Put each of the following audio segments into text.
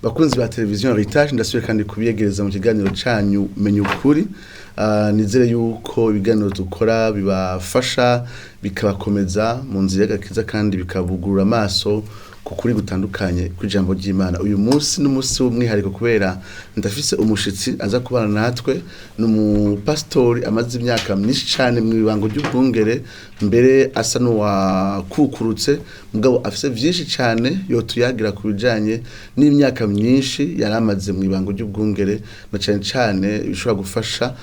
Bakunzi ba televiziyo Heritage, ndasubiye kandi kubiyegereza mu kiganiro canyu Menya Ukuri. Nizere yuko ibiganiro dukora bibafasha, bikabakomeza mu nzira y'agakiza, kandi bikabugurura amaso ku kuri gutandukanye kw'ijambo ry'Imana. Uyu munsi n'umunsi w'umwihariko kubera ndafise umushitsi aza kubana natwe, ni umupasitori amaze imyaka myinshi cane mu ibango ry'ubwungere, mbere asa n'uwakukurutse, mugabo afise vyinshi cane yotuyagira ku bijanye n'imyaka myinshi yari amaze mu ibango ry'ubwungere, na cane cane bishobora gufasha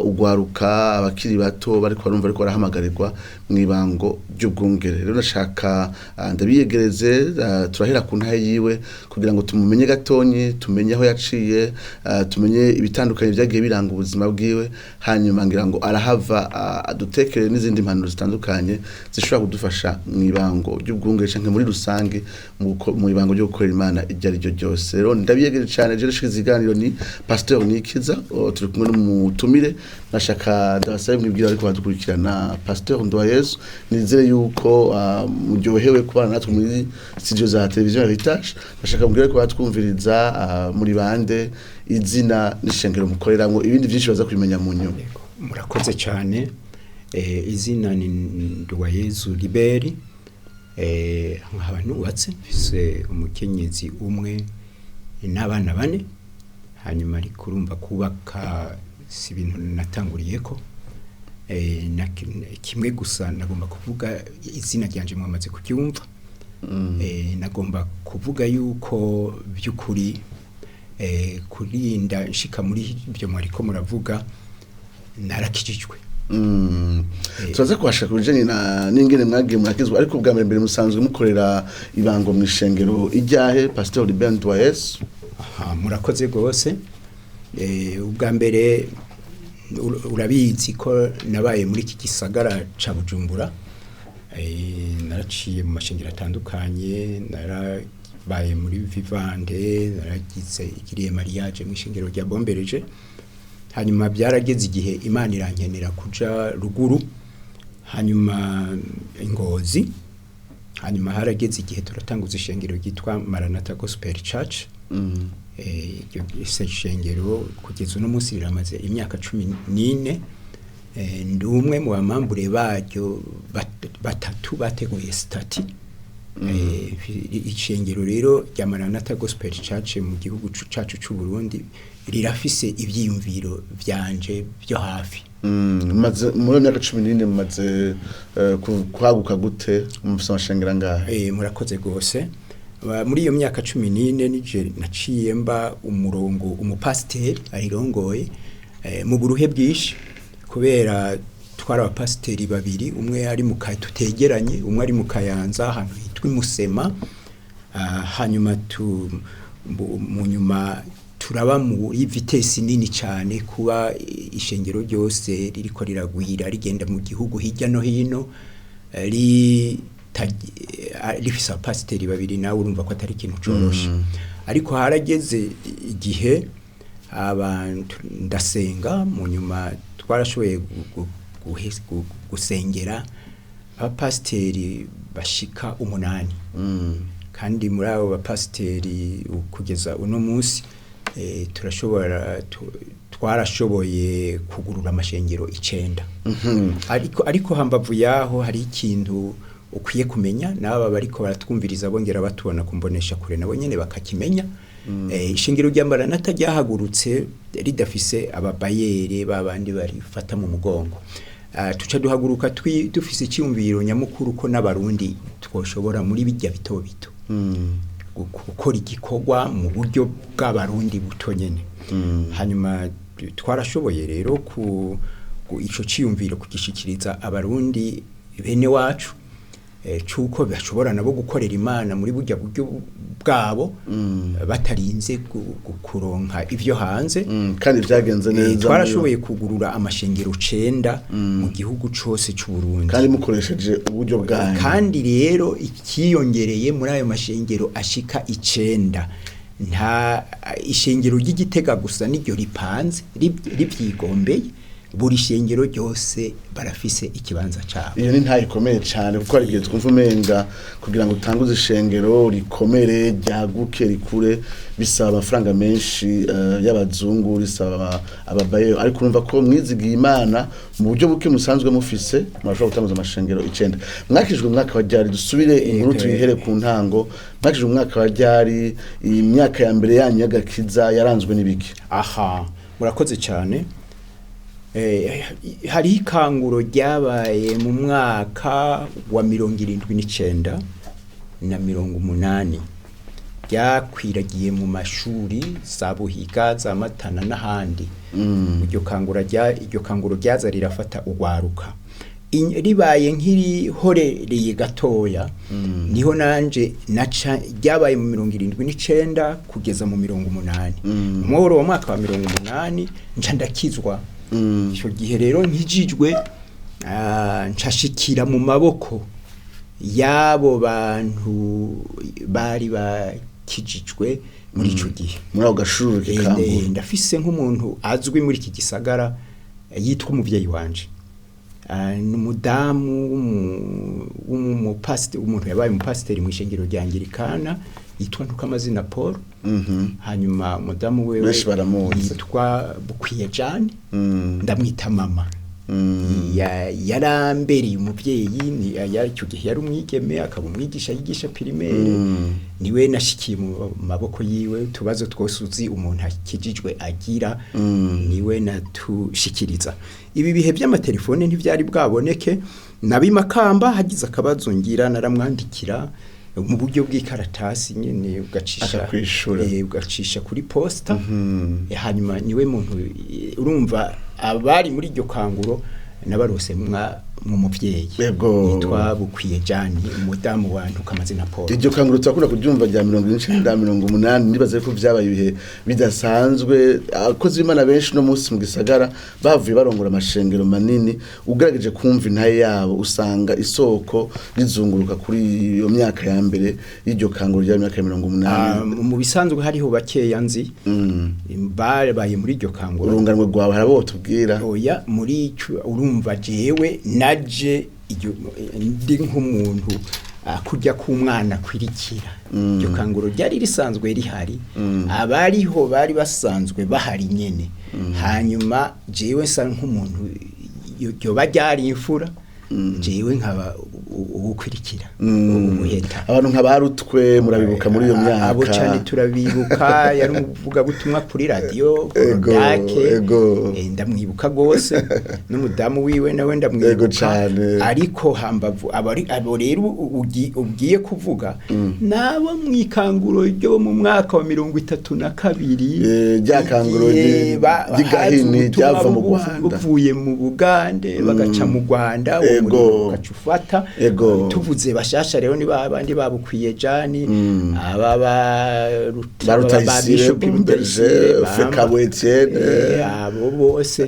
ugwaruka, abakiri bato bariko barumva ariko barahamagarirwa mu ibango ry'ubwungere. Rero ndashaka ndabiyegereze, turahera ku ntahe yiwe kugira ngo tumumenye gatonyi, tumenye aho yaciye, tumenye ibitandukanye vyagiye biranga ubuzima bwiwe, hanyuma ngira ngo arahava adutekere n'izindi mpanuro zitandukanye zishobora kudufasha mu ibango ry'ubwungere canke muri rusange mu ibango ryo gukorera Imana iryo ari ryo ryose. Rero ndabiyegereje cane, je rushikiza ikiganiro ni Pasteur Nikiza, turi kumwe n'umutumire. Nashaka ndabasabe mwibwira ariko badukurikirana. Pasteur Nduwayezu, nizere yuko muryohewe kubana natwe muri studio za televiziyo Heritage. Nashaka mbwire ko batwumviriza muri bande, izina n'ishengero mukoreramwo, ibindi byinshi baza kubimenya mu nyuma. Murakoze cyane. Izina ni Nduwayezu Liberi, nkaba nubatse, mfise umukenyezi umwe n'abana bane. Hanyuma ariko urumva kubaka si ibintu natanguriyeko. Kimwe gusa nagomba kuvuga, izina ryanje mwamaze kuryumva. Nagomba kuvuga yuko by'ukuri kurinda nshika muri ibyo mwariko muravuga, narakijijwe. Turaza kuhashaka kubijanye na n'ingene mwagiye murakizwa, ariko ubwa mbere mbere musanzwe mukorera ibango mu ishengero ijyahe, Pasteur Libert Nduwayezu? Aha, murakoze rwose. Ubwa mbere urabizi ko nabaye muri iki gisagara ca Bujumbura. Naraciye mu mashengero atandukanye, narabaye muri Vivante, naragize igiriye mariage mu ishengero rya Bombereje. Hanyuma byarageze igihe Imana irankenera kuja ruguru, hanyuma Ingozi. Hanyuma harageze igihe turatanguza ishengero ryitwa Maranatha Gospel Church. Iryo shengero kugeza uno munsi riramaze imyaka 14. Ndi umwe mu bamambure baryo batatu bateguye statuts. Ishengero rero rya Maranatha Gospel Church mu gihugu cacu c'u Burundi rirafise ivyiyumviro vyanje byo hafi. Mumaze muri iyo myaka 14, mumaze kwaguka gute? Mufise amashengero angahe? Murakoze rwose. Muri iyo myaka 14 nije naciye mba umurongo, umupasiteri ayirongoye, mu buruhe bwinshi, kubera twari abapasiteri babiri, umwe ari mu tutegeranye, umwe ari mu Kayanza ahantu hitwa Imusema. Hanyuma mu nyuma turaba muri vitesse nini cyane, kuba ishengero ryose ririko riragwira, rigenda mu gihugu hirya no hino, rifise abapasiteri babiri, nawe urumva ko atari ikintu coroshe. Ariko harageze igihe abantu ndasenga, mu nyuma twarashoboye gusengera abapasiteri bashika umunani. Kandi muri abo bapasiteri kugeza uno munsi turashobora twarashoboye kugurura amashengero 9. Ariko hambavu yaho hari ikintu ukwiye kumenya, n'aba bariko baratwumviriza bongera batubona kumbonesha kure nabo nyene bakakimenya. Ishengero rya Maranatha ryahagurutse ridafise ababayere babandi barifata mu mugongo. Tuca duhaguruka dufise icyumviro nyamukuru ko n'abarundi twoshobora muri bijya bito bito gukora igikorwa mu buryo bw'abarundi buto nyene. Hanyuma twarashoboye rero ku ico ciyumviro kugishikiriza abarundi bene wacu, cuko bashobora nabo gukorera Imana muri burya buryo bwabo batarinze kuronka ivyo hanze. Kandi vyagenze neza? Twarashoboye kugurura amashengero 9 mu gihugu cose c'u Burundi. Kandi mukoresheje uburyo bwanyu? Kandi rero ikiyongereye muri ayo mashengero ashika 9, nta ishengero ry'Igitega gusa niryo ripanze rivyigombeye. Buri shengero ryose barafise ikibanza cabo. Iyo ni ntayo ikomeye cyane, kuko hari igihe twumva umenga kugira ngo utanguze ishengero rikomere, ryaguke, rikure, bisaba amafaranga menshi y'abazungu, risaba ababayeyo, ariko urumva ko mwizigiye Imana mu buryo buke musanzwe mufise, murashobora gutanguza amashengero 9. Mwakijwe umwaka wa ryari? Dusubire inkuru tuyihere ku ntango. Mwakijwe umwaka wa ryari? Iyi myaka ya mbere yanyu y'agakiza yaranzwe n'ibiki? Aha, murakoze cyane. Hariho ikanguro ryabaye mu mwaka wa 79 na 80, ryakwiragiye mu mashuri za Buhiga, za Matana n'ahandi. Iryo kanguro ryaza rirafata urwaruka. Ribaye nk'irihorereye gatoya, niho nanje naca. Ryabaye mu 79 kugeza mu 80. Umuhoro wa mwaka wa 80 nca ndakizwa. Icyo gihe rero nkijijwe, nshashikira mu maboko y'abo bantu bari bakijijwe muri ico gihe. Muri ako gashuri k'ikanguro. Ndafise nk'umuntu azwi muri iki gisagara, yitwa umuvyeyi wanje. Ni umudamu w'umupasiteri, umuntu yabaye umupasiteri mu ishengero rya Anglikana, yitwa Ntukamazina Paul. Hanyuma umudamu wewe Benshi baramuzi. yitwa Bukwiye Jane. Ndamwita mama. Yarambereye umuvyeyi. Icyo gihe yari umwigeme, akaba umwigisha yigisha primaire. Niwe nashikiye mu maboko yiwe. Utubazo twose uzi umuntu akijijwe agira, niwe natushikiriza. Ibi bihe by'amatelefone ntibyari bwaboneke. Nabimakamba hagize akabazo ngira, naramwandikira mu buryo bw'ikaratasi nyene, ugacisha Akakwishura. Ugacisha kuri posta. Hanyuma niwe muntu, urumva abari muri iryo kanguro nabarose mwa mu muvyeyi yitwa Bukwiye Jani, umudamu wa Ntukamazina Paul. Iryo kanguro turakunda kuryumva rya 90, 80. Nibaze ko vyabaye ibihe bidasanzwe. Abakozi b'Imana benshi no munsi mu gisagara bavuye barongora amashengero manini, ugerageje kumva intaye yabo, usanga isoko rizunguruka kuri iyo myaka ya mbere y'iryo kanguro rya myaka ya 80. Mu bisanzwe hariho bakeya nzi babaye muri iryo kanguro. Urunganwe rwawe hari abo tubwira? Oya, muri ico urumva jewe naje ndi nk'umuntu, kurya k'umwana kwirikira. Iryo kanguro ryari risanzwe rihari, abariho bari basanzwe bahari nyene. Hanyuma jewe nsa nk'umuntu yoba ryari imfura, jewe nkaba uwukwirikira, ubuheta. Abantu nka barutwe murabibuka muri iyo myaka? Abo cyane turabibuka. Yari umuvugabutumwa kuri radiyo Korodake. Ndamwibuka rwose, n'umudamu wiwe nawe ndamwibuka. Cane. Ariko hambavu abo rero ugiye kuvuga nabo mu ikanguro ryo mu mwaka wa 32. Rya kanguro igihe ry'igahini haza ubutumwa ryava mu Rwanda. Buvuye mu Bugande bagaca mu Rwanda, uwo muriro ugaca ufata. Tuvuze bashasha rero ni babandi babukwiye Jani, aba ba Ba Rutayisire, Bishop Berger, Rutayisire, Fekabo Etienne. Abo bose.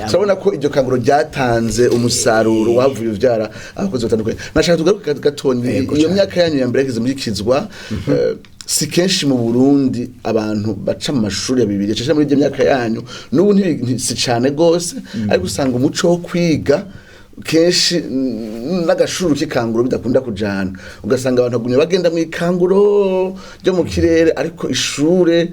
Turabona ko iryo kanguro ryatanze umusaruro wavuye uvyara abakozi batandukanye. Nashaka tugaruke gatonyi iyo myaka yanyu ya mbere yageze muri kizwa. Si kenshi mu Burundi abantu baca mu mashuri ya bibiri cece muri iyo myaka yanyu. N'ubu si cane gose, ariko usanga umuco wo kwiga kenshi n'agashuri k'ikanguro bidakunda kujana, ugasanga abantu bagumye bagenda mu ikanguro ryo mu kirere, ariko ishure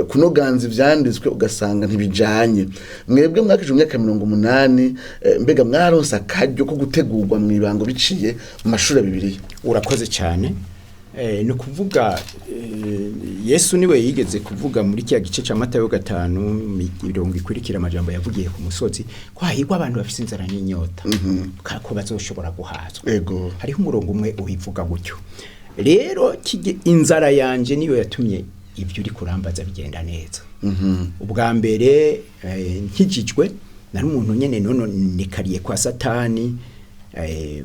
kunoganza ivyanditswe ugasanga ntibijanye. Mwebwe mwakije mu myaka 80, mbega mwaronse akaryo ko gutegurwa mu ibango biciye mu mashuri ya bibiliya? Urakoze cyane. Ni ukuvuga Yesu niwe yigeze kuvuga muri kiriya gice cya Matayo 5 mirongo ikurikira, amajambo yavugiye ku musozi, ko hahirwa abantu bafite inzara n'inyota, ko bazoshobora guhazwa. Hariho umurongo umwe ubivuga gutyo. Rero inzara yanje niyo yatumye ibyo uri kurambaza bigenda neza. Ubwa mbere, nkijijwe nari umuntu nyene nono nikariye kwa Satani.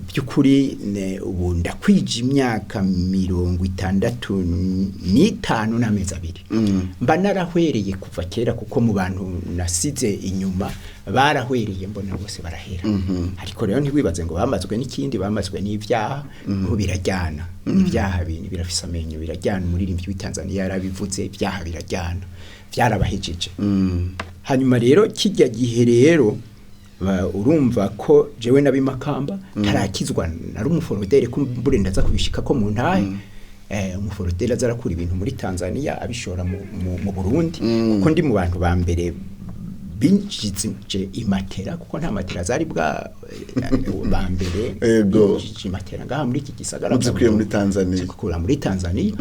By'ukuri ubu ndakwije imyaka 65 n'amezi 2. Mba narahwereye kuva kera, kuko mu bantu nasize inyuma barahwereye, mbona bose barahera. Ariko rero ntiwibaze ngo bamazwe n'ikindi, bamazwe n'ibyaha, ko birajyana. Ibyaha birafise amenyo, birajyana. Umuririmbyi w'i Tanzania yarabivuze, ibyaha birajyana, byarabahejeje. Hanyuma rero kijya gihe rero urumva ko jewe nabimakamba tarakizwa, nari umuforodere, kumbure ndaza kubishika ko mu ntahe. Umuforodere aza arakura ibintu muri Tanzania abishora mu Burundi, kuko ndi mu bantu ba mbere binjije imatera, kuko nta matera zari bwa ba mbere binjije imatera ngaha muri iki gisagara. Muzikuye muri Tanzania. Zikura muri Tanzania.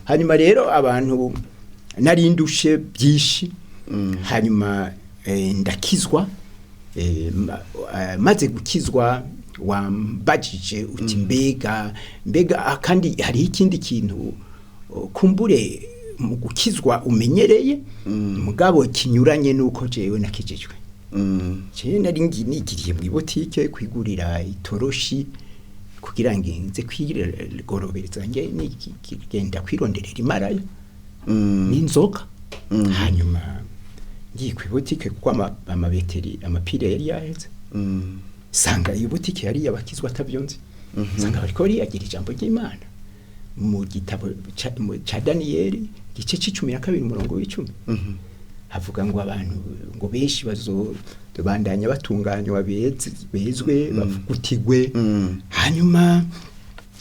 Hanyuma rero abantu narindushe byinshi. Hanyuma ndakizwa. Maze gukizwa, wambajije uti mbega kandi hariho ikindi kintu, kumbure mu gukizwa umenyereye, mugabo kinyuranye nuko jewe nakijijwe. Jewe nari nigiriye mu botike kwigurira itoroshi kugira ngo nze kwigorobereza, nge nigenda kwironderera imaraya n'inzoga. Hanyuma ngiye ku botike, kuko amabeteri, amapire yari yaheze, sanga iyo botike yari yabakizwa atavyonzi, sanga bariko bariyagira ijambo ry'Imana mu gitabo ca Daniyeli, igice c'12 umurongo w'10. Havuga ngo abantu ngo benshi bazobandanya batunganywa, bezwe, bavugutigwe. Hanyuma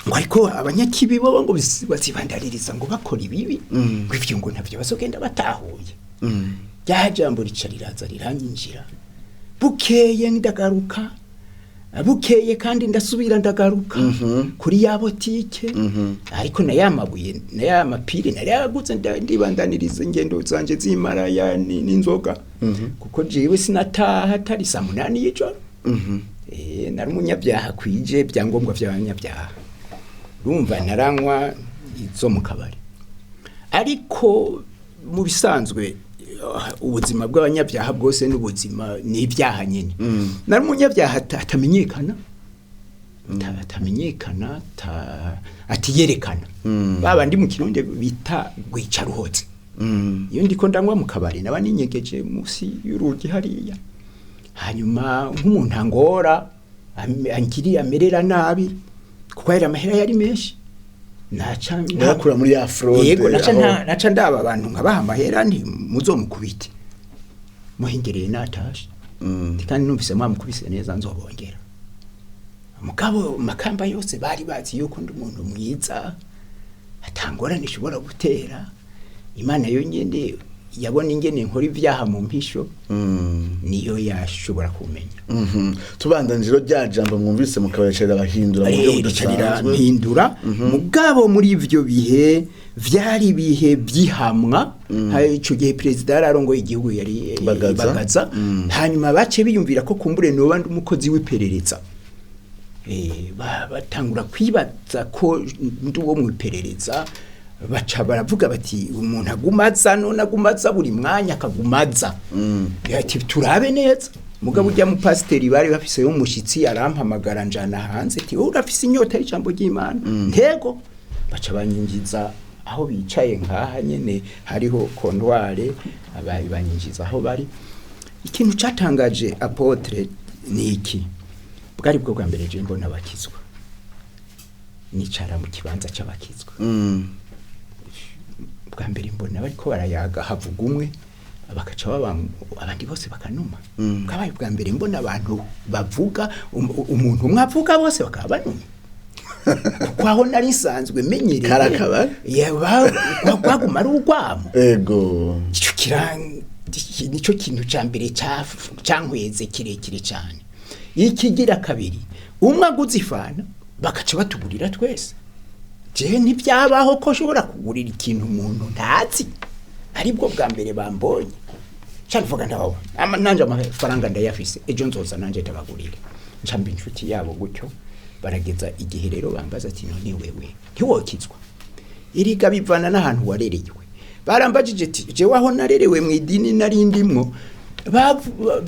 ngo ariko abanyakibi bo ngo bazibandaririza ngo bakora ibibi, ngo ivyo ngo ntavyo bazogenda batahuye. Rya jambo rica riraza riranyinjira. Bukeye ndagaruka, bukeye kandi ndasubira ndagaruka kuri ya botike, ariko na ya mabuye na ya mapire nari yaguze, ndibandaniriza ingendo zanje z'imaraya n'inzoga, kuko jewe sinataha atari saa 8 y'ijoro. Nari umunyabyaha kwije byangombwa by'abanyabyaha. Urumva naranywa izo mu kabari, ariko mu bisanzwe ubuzima bw'abanyabyaha bwose n'ubuzima ni ibyaha nyine. Nari umunyabyaha atamenyekana, atamenyekana, atiyerekana, babandi mu Kirundi bita gwica ruhotse. Iyo ndiko ndanywa mu kabari naba ninyegeje munsi y'urugi hariya. Hanyuma nk'umuntu angora, angiriye amerera nabi, kuko yari amahera yari menshi, naca Murakura muri ya fraude. Yego, naca naca ndaba abantu nkabaha amahera nti muzomukubite muhengereye natashe. Kandi numvise mwamukubise neza nzobongera. Mugabo Makamba yose bari bazi yuko ndi umuntu mwiza, atangorane ishobora gutera. Imana yonyene yabona ingene nkora ibyaha mu mpisho, niyo yashobora kumenya. Tubandanije rero, rya jambo mwumvise mukabarecera bahindura mu buryo budasanzwe. Mpindura. Mugabo muri ivyo bihe vyari ibihe by'ihamwa. Ico gihe perezida yararongoye igihugu yari Bagaza. Bagaza. Hanyuma bace biyumvira ko kumbure noba ndi umukozi w'iperereza. Batangura kwibaza ko ndi uwo mu iperereza. Baca baravuga bati umuntu agumaza none agumaza buri mwanya akagumaza, ati turabe neza. Mugabo ujya mu pasiteri bari bafise umushyitsi, arampamagara njana hanze, ati wowe urafise inyota y'ijambo ry'Imana? Ntego. Baca banyinjiza aho bicaye nkaha nyene hariho comptoir, banyinjiza aho bari. Ikintu catangaje, apôtre, ni iki: bwari bwo bwa mbere je mbona abakizwa, nicara mu kibanza c'abakizwa. Bwa mbere mbona bariko barayaga, havuga umwe bakaca baba abandi bose bakanuma. Bwabaye bwa mbere mbona abantu bavuga, umuntu umwe avuga bose bakaba banuma, kuko aho nari nsanzwe menyereye Karakabari? Rwaguma ari urwamo. Ico nico kintu ca mbere cankweze kirekire cyane. Ikigira kabiri, umwe aguze ifana bakaca batugurira twese. Jewe ntibyabaho ko nshobora kugurira ikintu umuntu ntazi, aribwo bwa mbere bambonye. Nca mvuga ndabaho nanje amafaranga ndayafise, ejo nzoza nanje ndabagurira, nca mba inshuti yabo gutyo. Barageza igihe rero bambaza ati none wewe ntiwokizwa? Iriga bivana n'ahantu warerewe. Barambajije ati jewe aho narerewe mu idini nari ndimwo,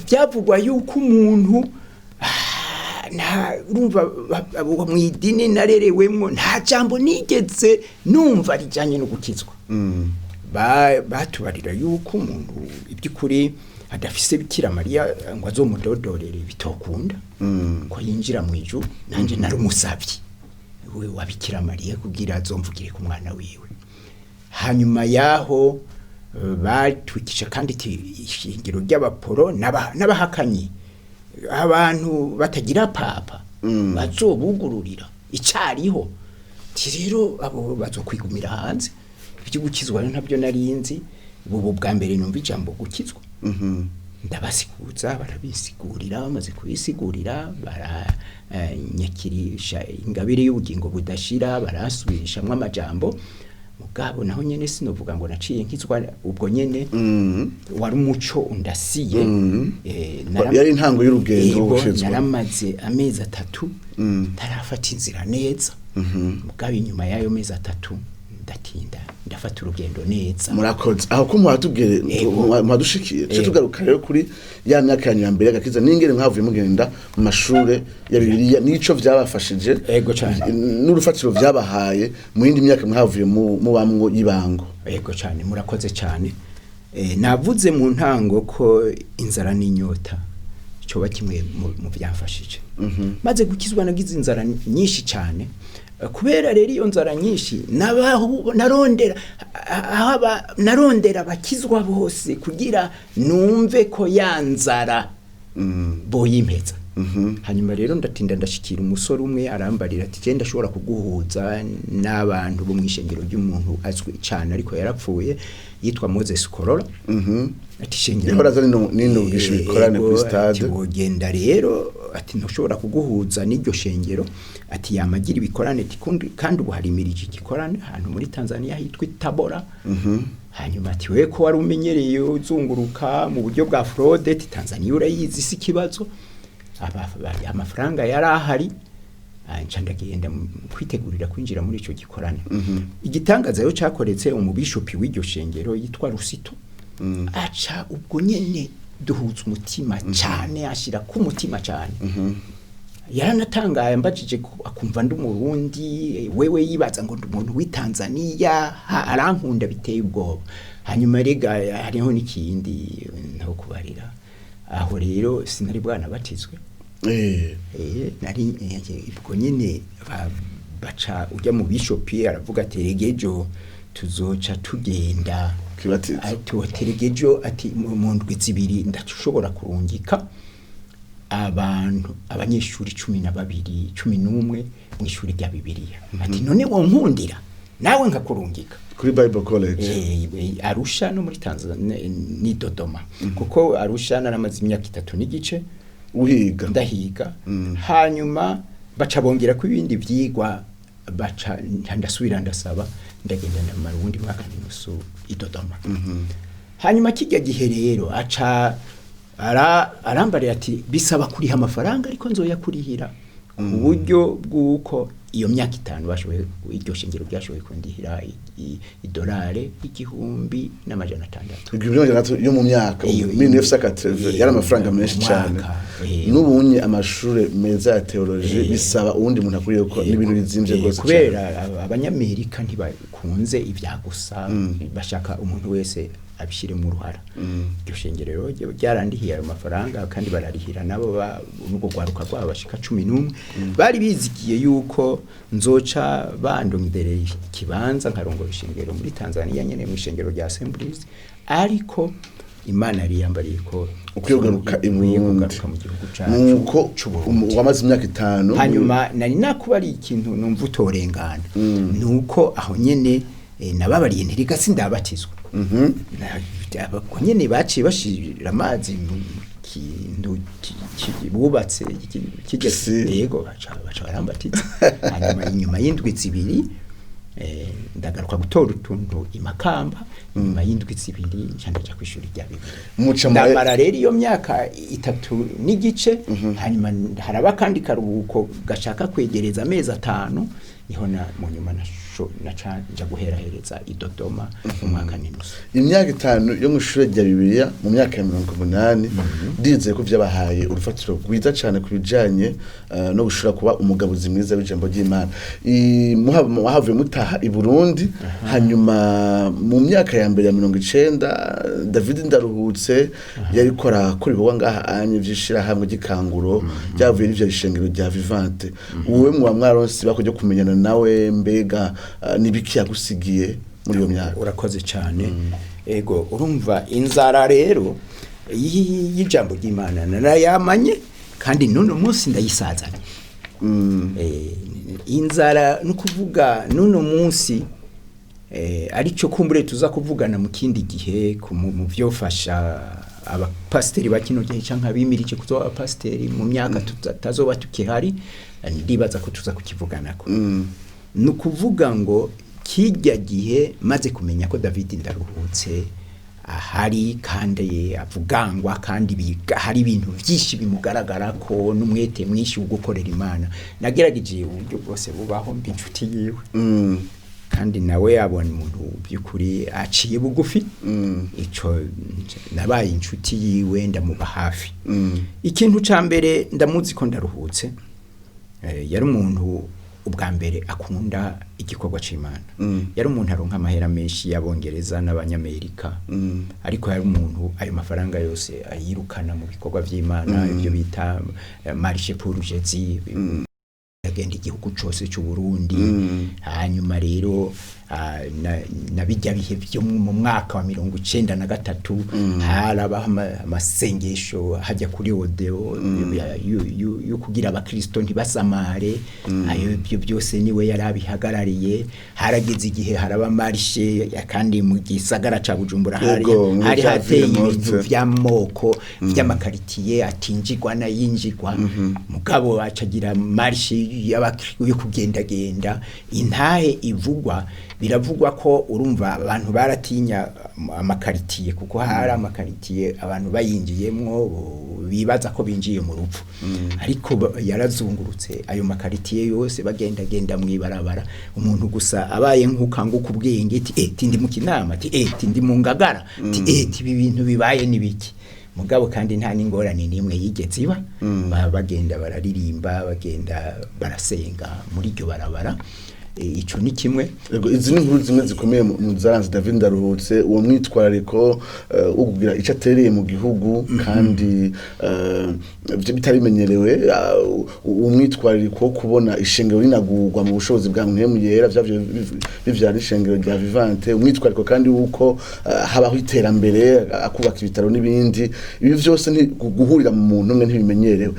byavugwa yuko umuntu nta urumva mu idini narerewemwo nta jambo nigeze numva rijanye no gukizwa. Batubarira yuko umuntu iby'ukuri adafise Bikira Mariya ngo azomudodorere bitokunda ko yinjira mu ijuru. Nanjye nari umusavyi we wa Bikira Mariya kugira azomvugire ku mwana wiwe. Hanyuma yaho Batwikisha kandi ishingiro ry'abaporo n'abahakanyi, abantu batagira papa bazobugururira icariho. Ati rero abo bazokwigumira hanze. Ibyo gukizwa rero ntabyo narinzi, ubu bwa mbere numva ijambo gukizwa. Ndabasiguza, barabisigurira, bamaze kubisigurira baranyakirisha ingabire y'ubugingo budashira, barasubirishamwo amajambo. Mugabo naho nyene sinovuga ngo naciye nkizwa ubwo nyene, wari umuco undasiye. Yari intango y'urugendo rwo Yego, gukizwa. Naramaze amezi 3 ntarafata inzira neza. Mugabo inyuma y'ayo mezi 3 ndatinda ndafata urugendo neza. Murakoze aho ko muhatubwire. Yego. Muhadushikiye cyo Yego. tugaruka rero kuri ya myaka yanyu ya mbere y'agakiza n'ingene mwavuye mugenda mu mashure ya Bibiliya n'ico vyabafashije Yego cane. n'urufatiro vyabahaye mu yindi myaka mwavuye mubamwo y'ibango. Yego cyane, murakoze cyane. Navuze mu ntango ko inzara n'inyota cyoba kimwe mu byamfashije. Maze gukizwa nagize inzara nyinshi cyane. Kubera rero iyo nzara nyinshi nabaho narondera aho narondera abakizwa bose kugira numve ko ya nzara boyimpeza. Hanyuma rero ndatinda ndashikira umusore umwe, arambarira ati genda ashobora kuguhuza n'abantu bo mu ishengero ry'umuntu azwi cyane ariko yarapfuye yitwa Moses Korora. Ati shengero Yahora azana n'intugisha ibikorane kuri Yego, stade. Ati wogenda rero, ati ntushobora kuguhuza n'iryo shengero, ati yamagira ibikorane, ati kandi ubu harimirije igikorane ahantu muri Tanzania hitwa Tabora. Hanyuma ati we ko wari umenyereye uzunguruka mu buryo bwa fraude, ati Tanzania urayizi si ikibazo. Amafaranga yari ahari, nca ndagenda kwitegurira kwinjira muri ico gikorane. Igitangaza rero cakoretse umubishopi w'iryo shengero yitwa Rusito, aca ubwo nyene duhuza umutima cyane, ashira ku mutima cyane. Yaranatangaye ambajije ko akumva ndi umurundi, wewe yibaza ngo ndi umuntu w'i Tanzania, arankunda biteye ubwoba. Hanyuma rega hariho n'ikindi nto kubarira aho rero, sinari bwanabatizwe. Nari ubwo nyene baca ujya mu bishopi aravuga ati regejo tuzoca tugenda Kibatizo. Ati wateregejo, ati mu ndwi 2 ndashobora kurungika abantu abanyeshuri 12 11 mu ishuri rya Bibiliya. Ati none wonkundira nawe nkakurungika kuri Bible College? Arusha no muri Tanzania ni Dodoma, kuko Arusha naramaze imyaka 3.5 uhiga. Ndahiga. Hanyuma baca bongera ko ibindi vyigwa, baca ndasubira ndasaba ndagenda ndamara uwundi mwaka n'inusu i Dodoma. Hanyuma kijya gihe rero aca arambarira ati bisaba kuriha amafaranga ariko nzoyakurihira ku buryo bw'uko iyo myaka 5 bashoboye, iryo shingiro ryashoboye kundihira idolari 1600. 1600 yo mu myaka 1980 yari amafaranga menshi Mu cyane. mwaka, N'ubunye amashure meza ya theologie bisaba uwundi muntu akuriye ko n'ibintu bizimvye rwose cane. Kubera abanyamerika ntibakunze ibya gusa, bashaka umuntu wese abishyiremo uruhara. Iryo shengero rero ryarandihiye ayo mafaranga kandi bararihira nabo n'ubwo rwaruka rwabo bashika 11 bari bizigiye yuko nzoca bandondereye ikibanza nkarongora ishengero muri Tanzania nyene mu ishengero rya Assemblies, ariko Imana yari yambariye ko Ukwiye kugaruka i ukwiye Burundi. kugaruka mu gihugu cacu Nuko c'Uburundi. wamaze imyaka 5. Hanyuma nari nakuba ari ikintu numva utorengana, nuko aho nyene nababariye ntirega sindabatizwa. Ubwo nyene baciye bashira amazi mu kintu bubatse kigeze Piscine. yego, baca barambatiza. Hanyuma inyuma y'indwi 2 ndagaruka gutora utuntu i Makamba. Inyuma y'indwi 2 nca ndaja kw'ishuri rya Bibiliya. Muca Ndamara rero iyo myaka 3.5. Hanyuma haraba akandi karuhuko gashaka kwegereza amezi 5, niho na mu nyuma naca nja guherahereza i Dodoma mu mwaka n'inusu. Imyaka 5 yo mu ishure rya Bibiliya mu myaka ya 80 ndizeye ko vyabahaye urufatiro rwiza cane ku bijanye no gushobora kuba umugabuzi mwiza w'ijambo ry'Imana. Muhavuye mutaha i Burundi, hanyuma mu myaka ya mbere ya 90 David Ndaruhutse yariko arakora ibikorwa ngaha anye vy'ishirahamwe ry'ikanguro ryavuye n'ivyo ishengero rya Vivante. Uwe muba mwaronse bakujya kumenyana nawe, mbega nibiki yagusigiye muri iyo myaka? Urakoze cyane. Ego, urumva inzara rero y'ijambo ry'Imana narayamanye, kandi n'uno munsi ndayisazanye. Inzara ni ukuvuga n'uno munsi, aricyo kumbure tuza kuvugana mu kindi gihe mu vyofasha abapasiteri ba kino gihe canke abimirije kuzoba abapasiteri mu myaka tutazoba tukihari, ndibaza ko tuza kukivuganako. Ni ukuvuga ngo kijya gihe maze kumenya ko David Ndaruhutse ahari kandi avugangwa, kandi hari ibintu byinshi bimugaragara ko n'umwete mwinshi wo gukorera Imana, nagerageje uburyo bwose bubaho mba inshuti yiwe. Kandi nawe yabona umuntu by'ukuri aciye bugufi. Ico nabaye inshuti yiwe, ndamuba hafi. Ikintu ca mbere ndamuzi ko Ndaruhutse yari umuntu ubwa mbere akunda igikorwa c'Imana. Yari umuntu aronka amahera menshi y'Abongereza n'Abanyamerika, ariko yari umuntu ayo mafaranga yose ayirukana mu bikorwa vy'Imana, ibyo bita marche pour Jésus, agenda igihugu cose c'u Burundi. Hanyuma rero na bijya bihe byo mu mwaka wa 93 harabaho amasengesho hajya kuri Odeo yo kugira abakristo ntibasamare. Ayo ibyo byose niwe yari abihagarariye. Harageze igihe haraba marche, kandi mu gisagara ca Bujumbura hari Yego, muri hari vya hateye ville ibintu morte. vy'amoko, vy'amakaritiye atinjirwa n'ayinjirwa, mugabo acagira marche yo kugendagenda. Intahe ivugwa, biravugwa ko urumva abantu baratinya amakaritiye, kuko hari amakaritiye abantu bayinjiyemwo bibaza ko binjiye mu rupfu, ariko yarazungurutse ayo makaritiye yose, bagendagenda mw'ibarabara. Umuntu gusa abaye nk'ukanguka ubwenge, ati eh ti ndi mu Kinama, ati eh ti ndi mu Ngagara, ati eh ti ibi bintu bibaye nibiki? Mugabo kandi nta n'ingorane n'imwe yigeze iba. Bagenda bararirimba, bagenda barasenga muri iryo barabara. Ico ni kimwe. Yego, izi ni inkuru zimwe zikomeye mu zaranze David Ndaruhutse, uwo mwitwarariko wo kugira ico atereye mu gihugu kandi bitari bimenyerewe, uwo mwitwarariko wo kubona ishengero rinagurwa mu bushobozi bwa Mpwemu Yera, vyavyo bivyara ishengero rya Vivante, umwitwarariko kandi wuko habaho iterambere, akubaka ibitaro n'ibindi. Ibi vyose guhurira mu muntu umwe ntibimenyerewe.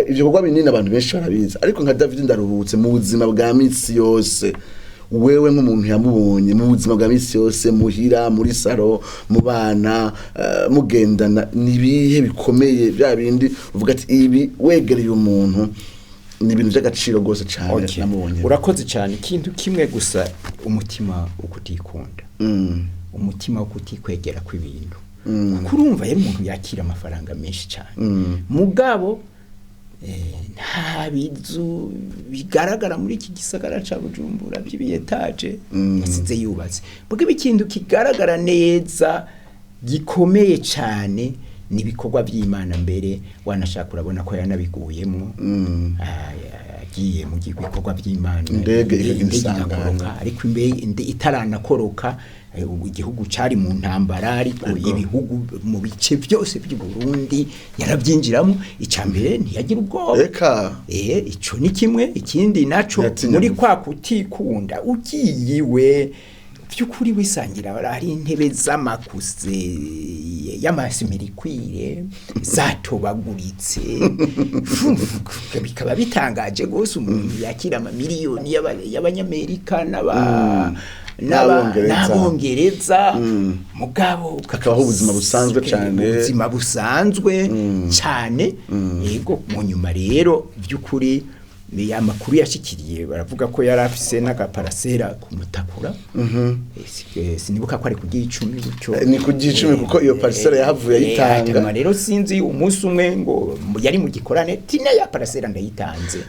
Ivyo bikorwa binini abantu benshi barabizi, ariko nka David Ndaruhutse mu buzima bwa misi yose, wewe nk'umuntu yamubonye mu buzima bwa misi yose, muhira, muri saro, mu bana, mugendana, nibihe bikomeye bya bindi uvuga ati ibi wegereye umuntu ni ibintu by'agaciro rwose cyane namubonye? Urakoze cyane. Ikintu kimwe gusa, umutima wo kutikunda, umutima wo kutikwegera kw'ibintu, kuko urumva yari umuntu yakira amafaranga menshi cyane, mugabo nta bizu bigaragara muri iki gisagara ca Bujumbura by'ibiyetaje yasize yubatse. Mugabo ikintu kigaragara neza gikomeye cyane ni ibikorwa by'Imana. Mbere wanashaka urabona ko yanabiguyemo, agiye mu bikorwa by'Imana. Indege ikagira Indege isanganya. igakoroka, ariko itaranakoroka, ubu igihugu cari mu ntambara, ariko ibihugu mu bice byose by'u Burundi yarabyinjiramo. Icya mbere ntiyagira ubwoba. Eka. Ico ni kimwe. Ikindi naco, Ntiyatinya muri gupfa. kwa kutikunda, ugiye iwe by'ukuri wisangira hari intebe z'amakuse y'amasimirikwire zatobaguritse, bikaba bitangaje rwose umuntu yakira amamiliyoni y'Abanyamerika N'Abongereza. n'Abongereza, mugabo Hakabaho ubuzima busanzwe cane. Ubuzima busanzwe cyane, yego. Mu nyuma rero by'ukuri ni amakuru yashikiriye, baravuga ko yari afise n'agaparasera kumutakura. Sinibuka ko ari ku gicumi gutyo. Ni ku gicumi, kuko iyo parcelle yahavuye ayitanga. Hanyuma rero sinzi umunsi umwe ngo yari mu gikorane, tina ya parasera ndayitanze.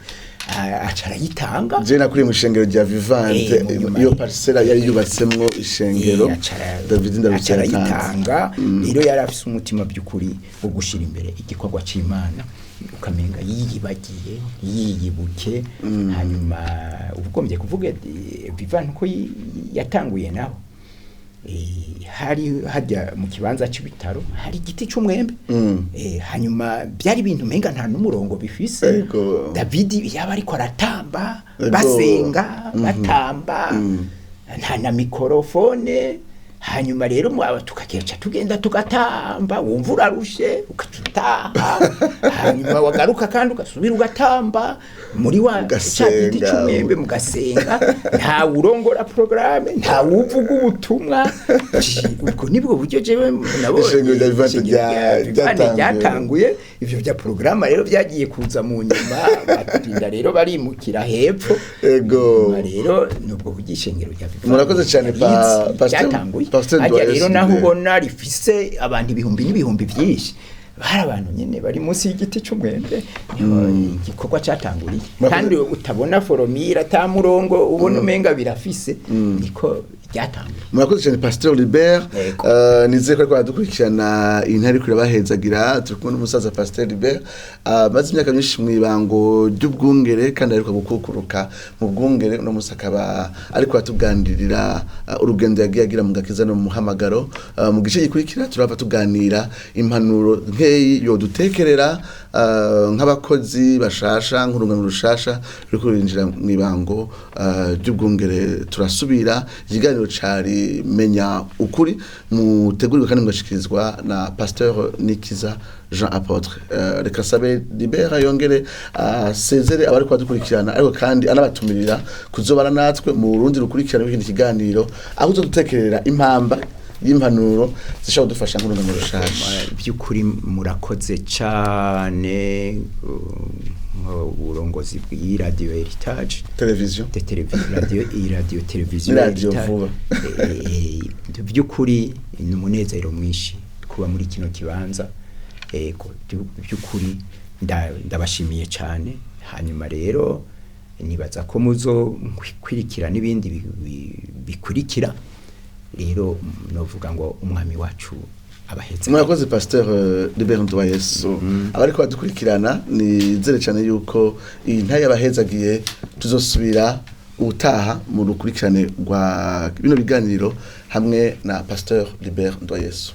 Aca arayitanga. Je nakuriye mu ishengero rya Vivante. Mu nyuma Iyo parcelle yari yubatsemwo ishengero David Ndaruhutse aca yatanze. arayitanga. Rero yari afise umutima by'ukuri wo gushira imbere igikorwa c'Imana, ukamenga yiyibagiye yiyibuke. Hanyuma ugombye kuvuga Vivante uko yatanguye naho, hari hajya mu kibanza c'ibitaro hari igiti c'umwembe. Hanyuma byari ibintu umenga nta n'umurongo bifise. David yaba ariko aratamba, basenga, batamba, nta na mikorofone. Hanyuma rero mwaba tukageca tugenda tugatamba, wumva urarushe ukataha, hanyuma wagaruka kandi ugasubira ugatamba muri wa ca giti Ugasenga. c'umwembe, mugasenga. Nta urongora porogaramu, nta uvuga ubutumwa. Ubwo nibwo buryo jewe nabonye Ishengero rya Vivante ishengero rya Vivante ryatanguye. ryatanguye. Ivyo bya porogaramu rero byagiye kuza mu nyuma, batinda rero barimukira hepfo. Ego. Nyuma rero nubwo buryo ishengero rya Vivante Murakoze cyane, ryatanguye. Pasteur Harya Nduwayesu rero naho Libert. ubona rifise abantu ibihumbi n'ibihumbi byinshi, bari abantu nyene bari munsi y'igiti c'umwembe, niho igikorwa catanguriye. Murakoze. Kandi utabona foromira ata murongo ubona umenga birafise, niko ryatanguye. Murakoze cyane, Pasteur Libert. Yego. Nizeye ko ariko baradukurikirana, intare iriko irabahezagira. Turi kumwe n'umusaza Pasteur Libert, amaze imyaka myinshi mu ibango ry'ubwungere kandi aheruka gukukuruka mu bwungere. Uno munsi akaba ariko aratuganirira urugendo yagiye agira mu gakiza no mu muhamagaro. Mu gice gikurikira turava tuganira impanuro nkeyi yodutekerera nk'abakozi bashasha, nk'urungano rushasha ruriko rurinjira mu ibango ry'ubwungere. Turasubira. Ikiganiro cari Menya Ukuri, mutegurirwa kandi mugashikirizwa na Pasteur Nikiza Jean Apôtre. Reka sabe Libera yongere asezere abari kubadukurikirana, ariko kandi anabatumirira kuzobana natwe mu rundi rukurikirana rw'ikindi kiganiro, aho uzodutekerera impamba y'impanuro zishobora kudufasha nk'urungano rushasha. By'ukuri murakoze cyane, uburongozi bw'iyi radio Heritage Televiziyo. De televiziyo, radio, iyi radio televiziyo Radio Heritage. vuba. By'ukuri ni umunezero mwinshi kuba muri kino kibanza. Ego, by'ukuri ndabashimiye cyane. Hanyuma rero nibaza ko muzo kwirikira n'ibindi bikurikira. Rero novuga ngo umwami wacu abahetse. Murakoze, Pasteur Libert Nduwayesu. Abariko badukurikirana, nizere cyane yuko iyi ntaye yabahezagiye. Tuzosubira ubutaha mu rukurikirane rwa bino biganiro hamwe na Pasteur Libert Nduwayesu.